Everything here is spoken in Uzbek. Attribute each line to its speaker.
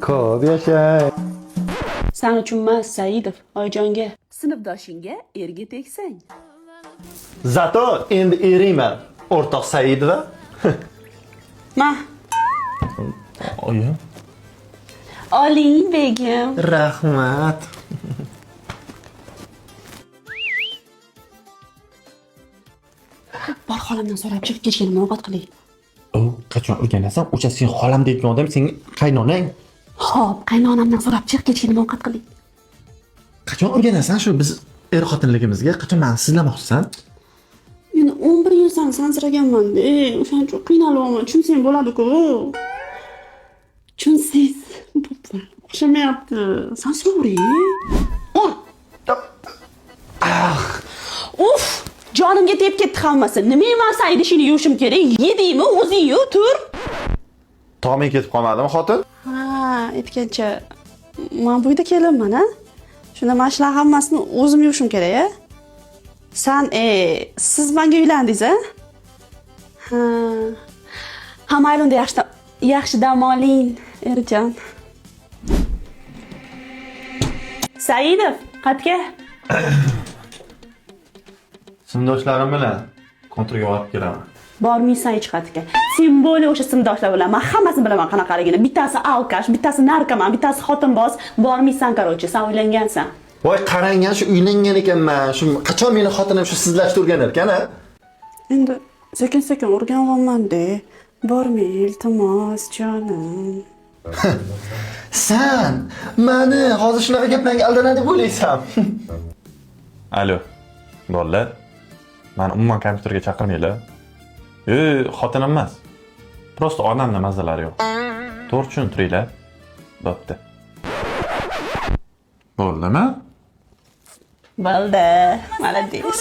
Speaker 1: Ko'p yashang.
Speaker 2: San uchun emas, Saidov, Oyjonga. Sinfdoshingga erga tegsang.
Speaker 1: Zato endi eringman, o'rtoq Saidova.
Speaker 2: Ma,
Speaker 1: Oyim.
Speaker 2: oling begim.
Speaker 1: Rahmat.
Speaker 2: Bor xolamdan so'rab chiq, kechga nima ovqat qiling.
Speaker 1: U qachon o'rganasan? O'sha sen xolam deydigan odam sening qaynonang.
Speaker 2: Xo'p, qaynonamdan so'rab chiq, kechga nima ovqat qiling.
Speaker 1: Qachon o'rganasan shu biz er xotinligimizga? Qachon mani sizlamoqchisan?
Speaker 2: Endi 11 yil san sansiraganman-da, o'shaning uchun qiynalyapman. Tushunsang bo'ladi-ku. Tushunsangiz, bo'pti. O'xshamayapti. Sansiravering. Uf, jonimga tegib ketdi hammasi. Nima man san idishingni yuvishim kerak? Yedingmi, o'zing yuv, tur.
Speaker 1: Toming ketib qolmadimi xotin?
Speaker 2: Ha, aytgancha, man bu uyda kelinman, a? Shunda mana shular hammasini o'zim yuvishim kerak, a? San, siz menga uylandingiz, a? Ha. Ha, mayli unda yaxshi yaxshi dam oling, erjon. Saidov, qatga?
Speaker 1: Sinfdoshlarim bilan konturga borib kelaman.
Speaker 2: Bormaysan hech qayerga. Sen bo'lib o'sha sinfdoshlar bilan men hammasini bilaman qanaqaligini. Bittasi alkash, bittasi narkoman, bittasi xotinboz. Bormaysan, короче, san uylangansan.
Speaker 1: Voy qarangan shu uylangan ekanman. Shu qachon meni xotinim shu sizlashni o'rganar ekan, a?
Speaker 2: Endi sekin-sekin o'rganyapman-da. Bormay, iltimos, jonim.
Speaker 1: San mani hozir shunaqa gaplarga aldanadi deb o'ylaysan.
Speaker 3: Alo, bolalar. Mani umuman kompyuterga chaqirmanglar. Xotinim emas. Просто onamni mazalari yo'q. To'g'ri tushuntiringlar. Bo'pti. Bo'ldimi?
Speaker 2: Bo'ldi, молодец.